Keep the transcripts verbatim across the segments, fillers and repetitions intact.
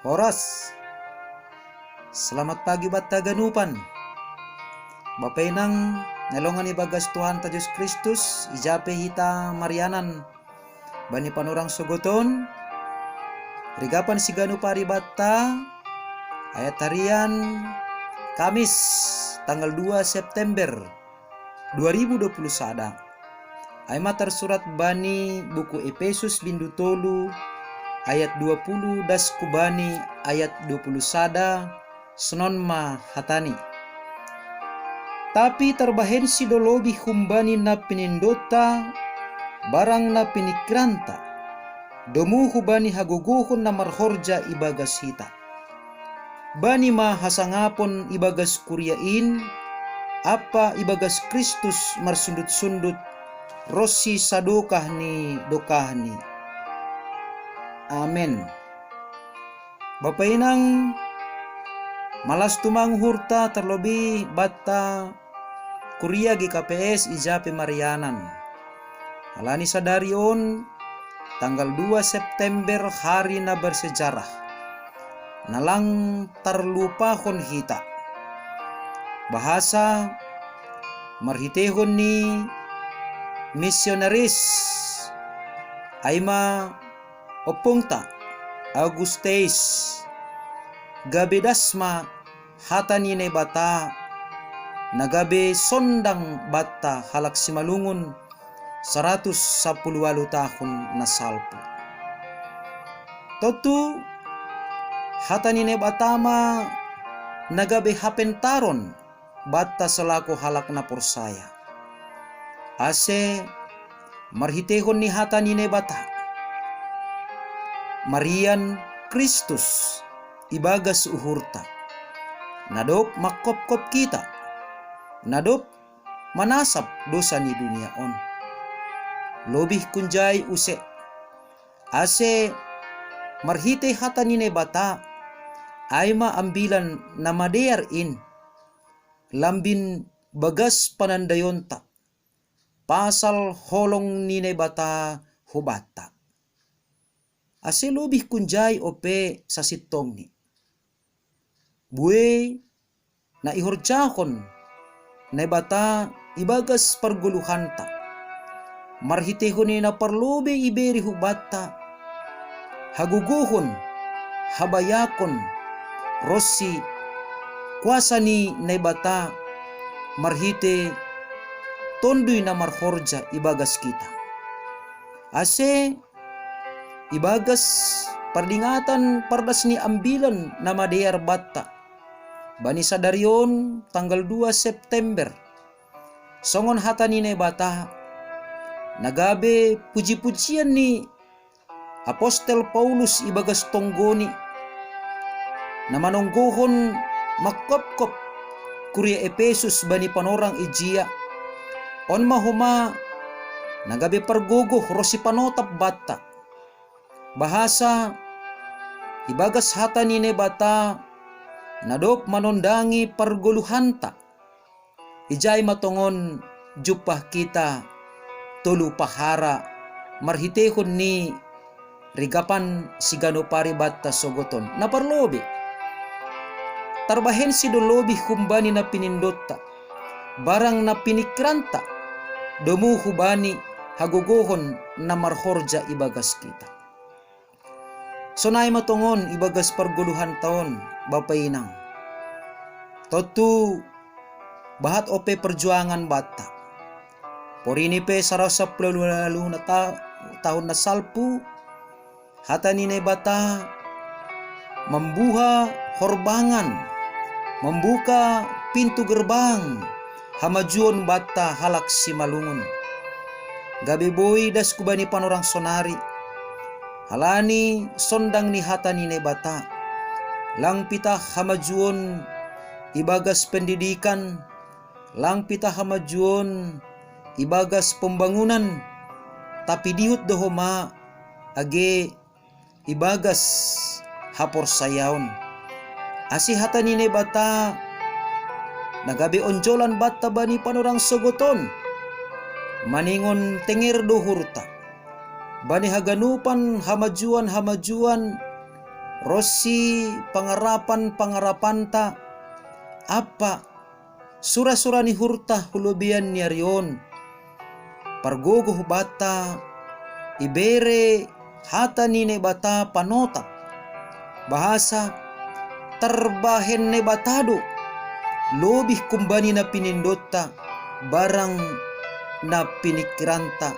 Horas. Selamat pagi batta ganupan. Bapa inang, nelongan ibagas Tuhanta Jesus Kristus, ijape hita marianan bani panorang sogoton, rigapan siganup ari batta, ayat harian Kamis, tanggal dua September dua ribu dua puluh sada. Ai ma tarsurat bani buku Epesus bindu tolu ayat dua puluh das kubani ayat dua puluh sada, senon ma hatani. Tapi tarbahensi do lobi humbani na pinindota, barang na pinikiranta, domu hubani hagogohon na marhorja ibagas hita. Bani ma hasangapon ibagas kuria in, ampa ibagas Kristus marsundut-sundut, ronsi sadokah ni dokahni. Amen. Bapa inang, malas tumang uhurta terlebih batta kuria G K P S ijape marianan. Alani sadari on, tanggal dua September hari na bersejarah, na lang tarlupahon hita. Bahasa marhitehon ni misionaris, ai ma ompungta Augustus, gabe das ma hata ni Naibata na gabe sondang batta halak simalungun saratus sapuluh walu tahun na salpu. Tontu hata ni Naibata ma na gabe hapentaron batta selaku halak na porsaya. Ase marhitehon ni hata ni Naibata, marian Kristus ibagas uhurta, na dob mangkopkop hita, na dob manasap dosa ni dunia on. Lobih kunjai use, ase marhite hata ni Naibata, ai ma Ambilan Namadear in, lambin bagas panandayonta pasal holong ni Naibata hubanta. Ase lobih kunjai ope sasintongni. Bue na ihorjahon Naibata ibagas pargoluhanta, marhitehon ni na parlobei ibere hubanta, hagogohon, habayakon, ronsi kuasa ni Naibata marhite Tonduy na marhorja ibagas hita. Ase ibagas pardingatan pardas ni Ambilan Namadear batta, bani sadari on tanggal dua September, songon hata ni Naibata, na gabe pujipujian ni apostel Paulus ibagas tonggoni, na manonggohon mangkopkop kuria Epesus bani panorang ijia. On ma homa na gabe pargogoh ronsi panotap batta. Bahasa ibagas hata ni Naibata na dob manondangi pargoluhanta. Ijai ma tongon jumpah hita tolu pahara marhitehon ni rigapan siganup ari batta sogot on. Na parlobei, tarbahensi do lobih humbani na pinindonta, barang na pinikiranta, domu hubani hagogohon na marhorja ibagas hita. Sonai ma tongon ibagas pargoluhanta on, bapa inang. Tontu bahat ope perjuangan batta. Porini pe saratus sapuluh walu na ta-, tahun na salpu, hata ni Naibata mambuha horbangan, mambuka pintu gerbang hamajuon batta halak simalungun. Gabe boi das hubani panorang sonari, halani sondang ni hata ni Naibata. Lang pitah hamajuon ibagas pendidikan, lang pitah hamajuon ibagas pembangunan, tapi dihut do homa age ibagas haporsayaon. Ase hata ni Naibata na gabe onjolan batta bani panorang sogot on, maningon tenger do uhurta bani haganupan hamajuon-hamajuon ro si pangarapan-pangarapanta, appa sura-sura ni uhurta hu lobean ni ari on. Pargogoh banta, ibere hata ni Naibata panotap. Bahasa, tarbahen Naibata do lobih humbani na pinindotta, barang na pinikiranta.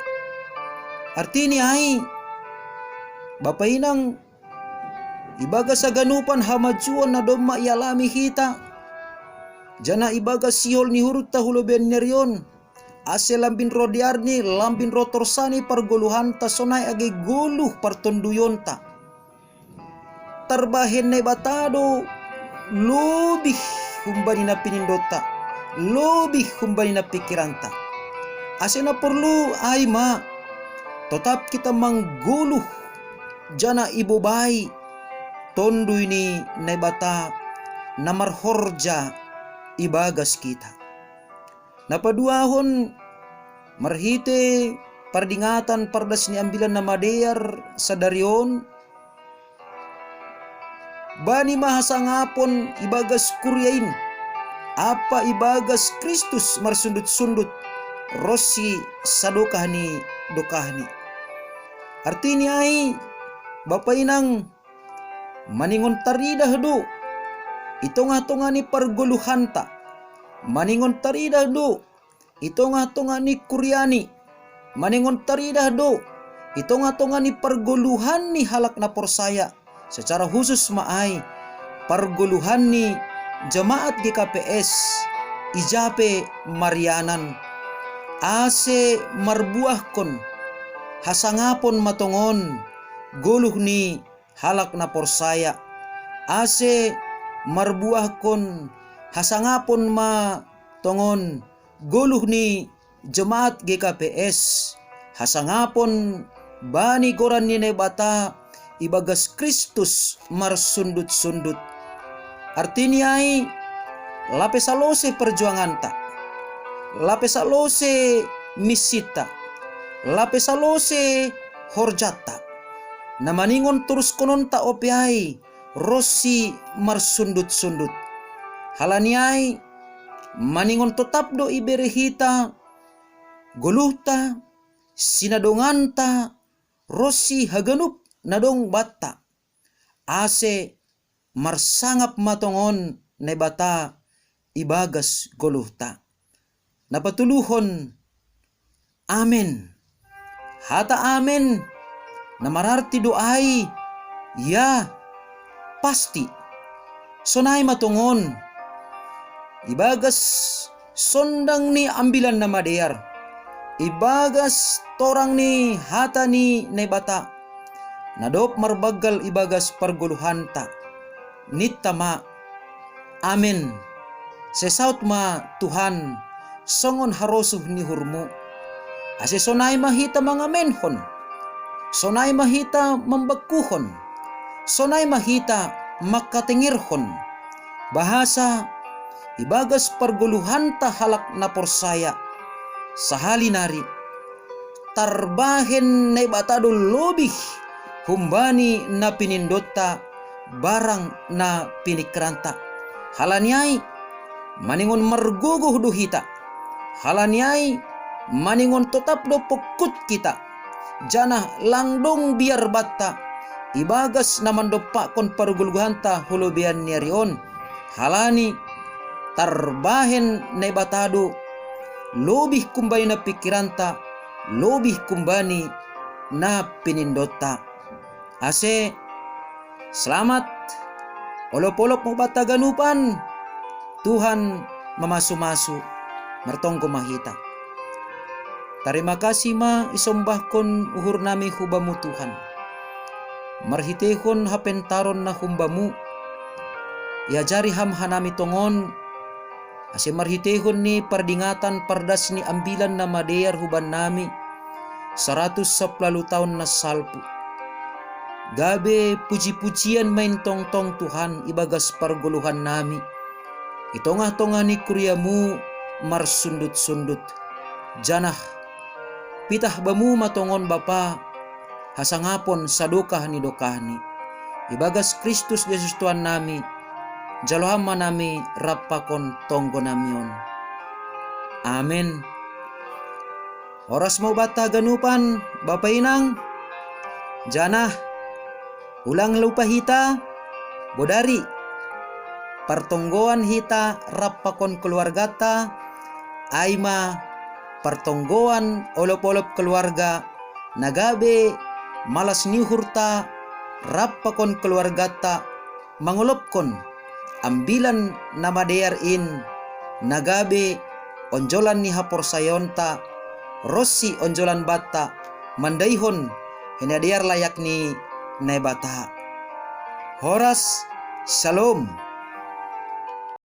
Artini ai, Bapa Inang, ibagas haganupan hamajuon na domma ialami hita, janah ibagas sihol ni uhurta hu lobean ni ari on, ase lambin ro dearni, lambin ro torsani pargoluhanta, sonai age goluh partonduyonta. Tarbahen Naibata do lobih humbani na pinindotta, lobih humbani na pikiranta. Ase na porlu ai ma, totap kita manggoluh, janah ibobai Tonduy ni Naibata na marhorja ibagas kita. Na paduahon, marhite pardingatan pardas ni Ambilan Namadear sadari on, bani ma hasangapon ibagas kuria in, ampa ibagas Kristus marsundut-sundut ro si sadokah ni dokahni. Artini ai, Bapa Inang, maningon taridah do i tongah-tongah ni pargoluhanta, maningon taridah do i tongah-tongah ni kuriani, maningon taridah do i tongah-tongah ni pargoluhan ni halak na porsaya, secara khusus ma ai pargoluhan ni jemaat G K P S i ja pe marianan, ase marbuahkon hasangapon ma tongon goluh ni halak na porsaya, ase marbuahkon hasangapon ma tongon goluh ni jemaat G K P S, hasangapon bani goran ni Naibata ibagas Kristus marsundut-sundut. Artini ai, lape salose perjuanganta, lape salose missitta, lape salose horjatta, na maningon turuskononta ope ai ro si marsundut-sundut. Halani ai, maningon totap do ibere hita goluhta, sinadonganta, ro si haganup na dong banta, ase marsangap ma tongon Naibata ibagas goluhta. Na patuluhon, amen. Hata amen na mararti do ai, ya, pasti. Sonai ma tongon, ibagas sondang ni Ambilan Namadear, ibagas torang ni hata ni Naibata na dob marbanggal ibagas pargoluhanta, ninta ma, amen. Sesaut ma Tuhan songon harosuh ni uhurmu. Ase sonai ma hita mangamenhon, sonai ma hita mambangkuhon, sonai ma hita mangkatengerhon, bahasa ibagas pargoluhanta halak na porsaya, sahali nari, tarbahen Naibata do lobih humbani na pinindonta barang na pinikiranta. Halani ai, maningon margogoh do hita. Halani ai, maningon totap do pongkut hita, janah lang dong biar banta ibagas na mandompakkon pargoluhanta hu lobean ni ari on. Halani tarbahen Naibata do lobih humbani na pikiranta, lobih humbani na pinindonta. Ase, selamat, olop-olop ma banta haganupan, Tuhan mamasu-masu, martonggo ma hita. Tarima kasih ma isombahkon uhurnami hu Bamu Tuhan. Marhitehon hapentaron na humbamu, iajari Ham hanami tongon, ase marhitehon ni pardingatan pardas ni Ambilan Namadear hubannami, saratus sampulu taon na salpu, gabe puji-pujian main tongtong Tuhan ibagas pargoluhannami, i tongah-tongah ni kuriamu marsundut-sundut. Janah pitah Bamu ma tongon Bapa, hasangapon sadokah ni dokahni. ibagas Kristus Jesus Tuhan nami, jalo Ham ma nami rap pakon tonggo nami on. Amen. Horas ma hubanta haganupan, Bapa Inang, janah ulang lupa hita, bodari partonggoan hita rap pakon keluargata, ai ma partonggoan olop-olop keluarga, na gabe malas ni uhurta rap pakon keluargata, mangolopkon Ambilan Namadear in, na gabe onjolan ni haporsayaonta ronsi onjolan banta mandaihon hinadear layak ni Naibata. Horas, Shalom.